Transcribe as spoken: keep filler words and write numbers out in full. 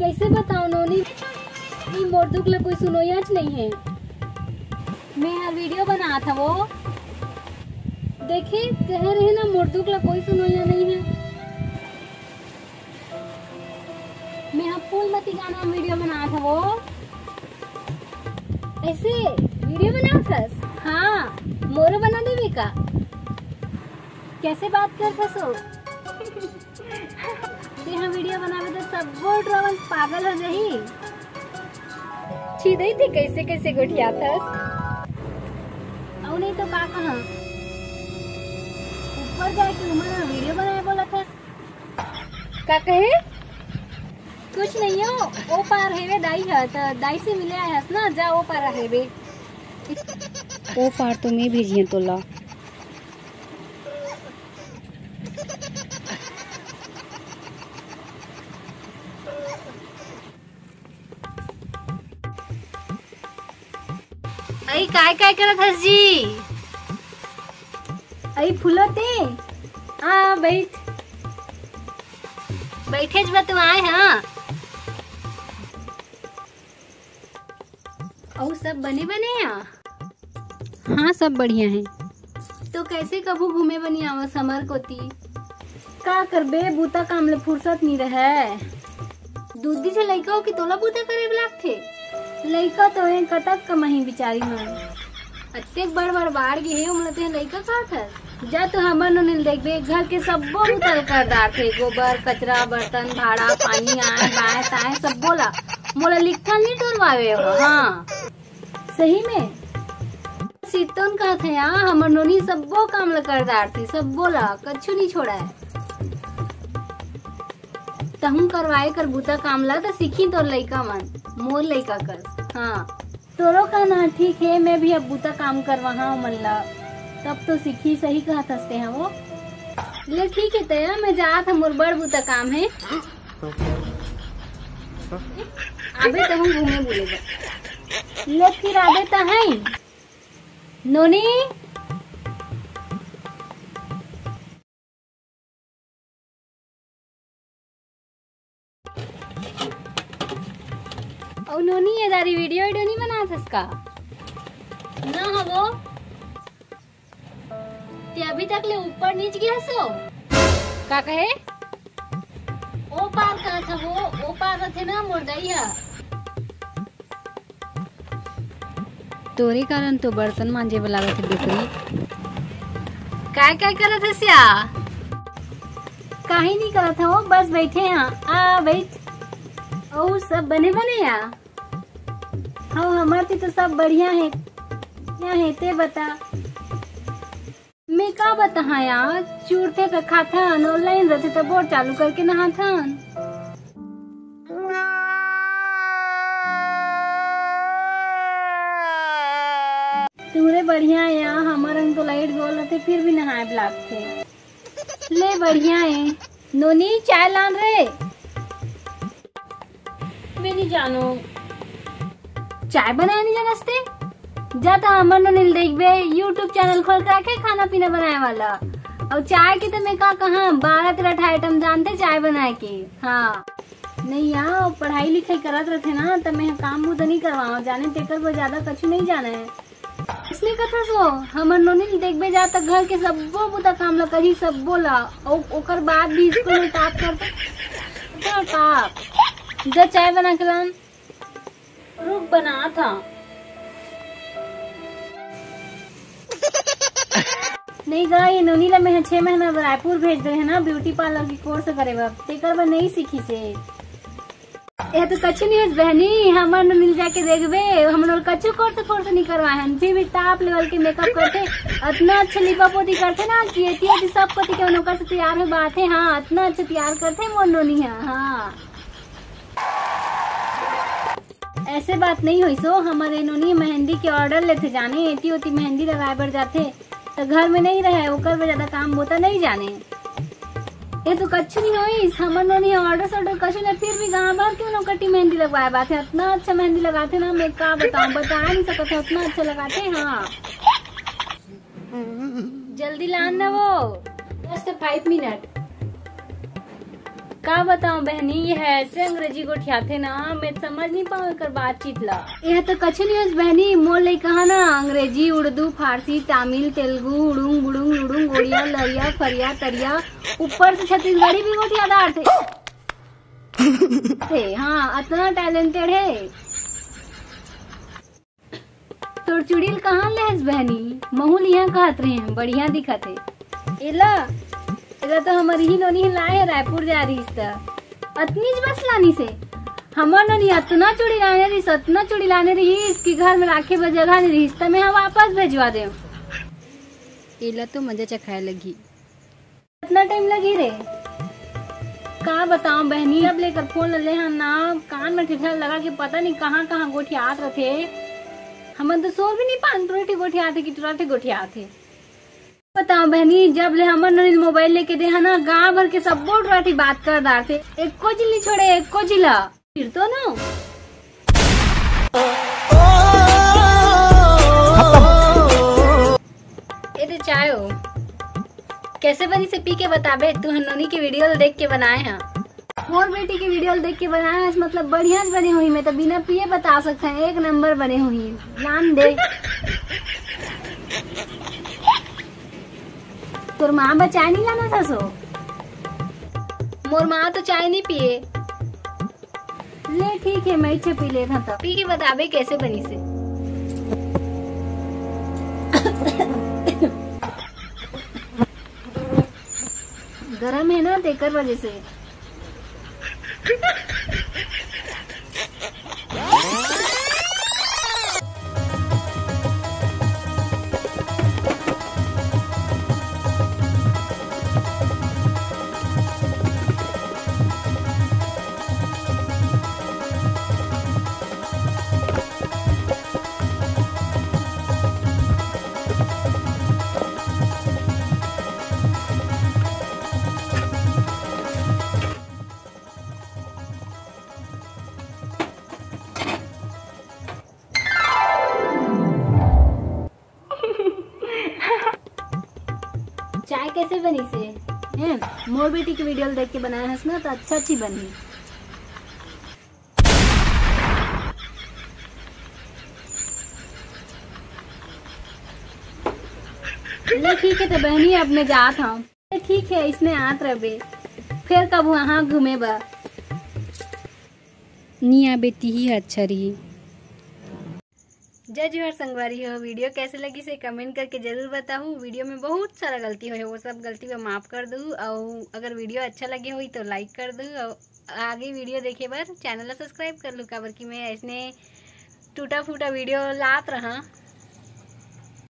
कैसे बताओ नोनी, ये मोर दुख ला कोई सुनोइयाच नहीं है। मैं हर वीडियो बनात हवो। देखे, कहे रहे ना मोर दुख ला कोई सुनोइया नहीं है। मैं हा फूलमती गाना में वीडियो बनात हवो। ऐसे वीडियो बनात हस? हाँ, मोरो बना देबे का? कैसे बात करत हस ओ? तेहा वीडियो बनाबे त सब्बो ड्रामन पागल हो जाही। छी दई, ते कैसे कैसे गोठियात हस? अउ नहीं तो का कहा, ऊपर जाए के उमर में वीडियो बनाए बोलत हस। का कहे? कुछ नहीं हो, ओ पार हेवे दाई ह, त दाई से मिले आए हस ना, जा ओ पार हेवे। ओ पार तो मैं भेजिए तोला। अई काय काय करत हस जी? अई फूलो ते? आ बैठ। बैठे ज बा तू आए हाँ। अउ सब बने बने आ? हाँ, सब बढ़िया है। तो कैसे कभू घूमे बनी आवा समर कोती? का करबे, बूता काम ले फुर्सत नी रहे। दूधी से लइका हो कि तोला बूता करे लागथे? लइका तो है, कतक कमाही बिचारी मन। अतेक बड़ बड़ बाढ़ गे हे, ओमन ते लइका कहत हस? जा तो हमर नोनी ल देखबे, घर के सब्बो बुता ल कर डारथे, गोबर, कचरा, बर्तन, भाड़ा, पानी, आए, बाएं, ताएं, सब्बो ला। मोला लिखथन नी टोरवावे हो, हाँ। सही में? सितोन कहत हे, हाँ, हमर नोनी सब्बो काम ला कर डारथे, सब्बो ला, कछु नी छोड़ाए। तहूँ करवाए कर बुता काम ला, त सीखी तोर लइका मन, मोर लइका कर, हाँ। तोरो कहना ठीक हे, मैं भी अब बुता काम करवाहा ओमन ला, तब तो सीखी, सही कहत हस ते हा वो। ले ठीक हे तया, मैं जात हा, मोर बड़ बुता काम हे। आबे तहूँ घूमे बुले बर। ले फिर आबे त है। नोनी। अउ नोनी, ये दारी वीडियो वीडियो नहीं बनात हस का? ना हवो। ते अभी तक ले ऊपर नीच गया सो? का कहे? ओ पार कहा था वो, ओ पार रथे ना मोर दई हा। तोरे कारण तो बर्तन मांजे बर लागत हे डोकरी। काय काय करत हस या? काहे नहीं करत हवो, बस बैठे हाँ। आ बैठ। अउ सब बने बने या? हाँ, हमर ती तो सब बढ़िया हे। या हे ते बता। मैं का बताहा यार, चूरथे त खाथन, online रथे त बोर चालू करके नहाथन। तुहरे बढ़िया या, हमर अंग तो लाइट गोल रथे, फिर भी नहाए लागथे। ले बढ़िया ए। नोनी, चाय लान रे। मैं नहीं जानो। चाय बनाए नहीं जानस ते? जा त हमर नोनी ल देखबे, YouTube चैनल खोल के रखे खाना पीना बनाए वाला। अउ चाय के त मैं का कहा, बारह तेरह ठा आइटम जानथे चाय बनाए के। हाँ। नहीं यार, पढ़ाई लिखाई करत रथे ना, त मैं काम बुता नहीं करवाओ, जाने तेकर बर ज्यादा कछु नहीं जाने। इसने कथा सो, हमर नोनी ल देखबे जा त घर के सब्बो बुता काम ला करही, सब्बो ला। ओ-, ओकर बाद भी स्कूल में टॉप करथे। क्या टॉप? जा चाय बना के लान। रुक, बनात हा। नहीं गा, ये नोनी ला मैं छह महीना बर रायपुर भेज दे है ना, ब्यूटी पार्लर की कोर्स करे बर, तेकर बर नहीं सीखी से। ये तो कछु नहीं होइस बहनी, हमर नोनी ल जाके देखबे, हमन ओला कछु कोर्स फोर्स नहीं करवाए हन, फिर भी टॉप लेवल के मेकअप करथे, अतना अच्छा लिपा पोती करथे ना कि एती ओती सब कोती के ओकर से तैयार हो बात है। हाँ, अतना अच्छा तैयार करथे मोर नोनी है। हाँ, ऐसे बात नहीं होइस ओ, हमर ए नोनी मेहंदी के ऑर्डर लेथे जाने, एती ओती मेहंदी लगाए बर जाथे, त घर में नहीं रहे, ओकर बर ज्यादा काम बोता नहीं जाने। ये तो कछु नहीं होइस, हमर नोनी ऑर्डर सॉर्डर कछु नहीं, फिर भी गांव भर के नौकटी मेहंदी लगवाए बात है, अतना अच्छा मेहंदी लगाथे ना, मैं का बताऊं, बता नहीं सकत है, अतना अच्छा लगाथे। हाँ, जल्दी लान ना वो, just five minute। का बताऊं बहनी, ये ऐसे अंग्रेजी गोठियाथे ना, मैं समझ नहीं पाऊं एकर बातचीत ला। यह तो कछु नहीं होइस बहनी, मोर लइका हा ना अंग्रेजी, उर्दू, फारसी, तमिल, तेलुगु, उड़ुंग, बुड़ुंग, लुड़ुंग, गोड़िया, लरिया, फरिया, तरिया, ऊपर से छत्तीसगढ़ी भी गोठिया डारथे। थे, हाँ, अतना talented है। तोर चुड़ैल कहाँ ले हस बहनी? महू ल इहाँ कहत रहे हैं, बढ़िया दिखत हे। एला, एला तो हमर ही नोनी ह लाए हे, रायपुर जा रहिस त। अतनीच बस लानिस हे। हमर नोनी अतना चूड़ी लाने रहिस, अतना चूड़ी लाने रहिस कि घर में राखे बर जगह नहीं रहिस, त मैं ह वापस भेजवा देव। एला तो मजा चखाए लगही। कितना टाइम लगी रे? का बताऊं बहनी, अब लेकर फोन ले हन ना, कान में ठेठा लगा के पता नहीं कहाँ कहाँ गोठियात रथे। हमन तो सोर भी नहीं पान टुराठी गोठियात हे कि टुराठी गोठियात हे। बताओ बहनी, जब ले हमर नोनी मोबाइल लेके दे हन ना, गांव भर के सब्बो टुराठी बात कर डारथे, एको झिन नी छोड़े, एको झिन ला। फिर तो ना। ए दे चाय हो। कैसे बनी से पी के बताबे, तू ह नोनी के वीडियो ल देख के बनाए हा। मोर बेटी के वीडियो ल देख के बनाए हस, मतलब बढ़िया ज बने होही। मैं तो बिना पिए बता सकत हूँ, एक नंबर बने होही। लान दे। तोर माँ बर चाय नहीं लाना था सो? मोर माँ तो चाय नहीं पिए। ले ठीक है, मैं इच्छा पी लेत हूँ तब। पी के बताबे कैसे बनी से। गरम है ना, तेकर वजह से। चाय कैसे बनी से? हैं? मोर बेटी के वीडियो देख के बनाए हस ना, तो अच्छा अच्छी बनी। ले ठीक है तो बहनी, अब मैं जात हूँ। ले ठीक है, इसने आत रहबे, फिर कब वहाँ घूमे बर। नी आबे तिही अच्छा रही। जय जोहार संगवारी हो, वीडियो कैसे लगी से कमेंट करके जरूर बताहू। वीडियो में बहुत सारा गलती होय, वो सब गलती को माफ कर दू। और अगर वीडियो अच्छा लगे होई तो लाइक कर दू, और आगे वीडियो देखे बर चैनल ला सब्सक्राइब कर लू, काबर कि मैं ऐसने टूटा फूटा वीडियो लात रहा।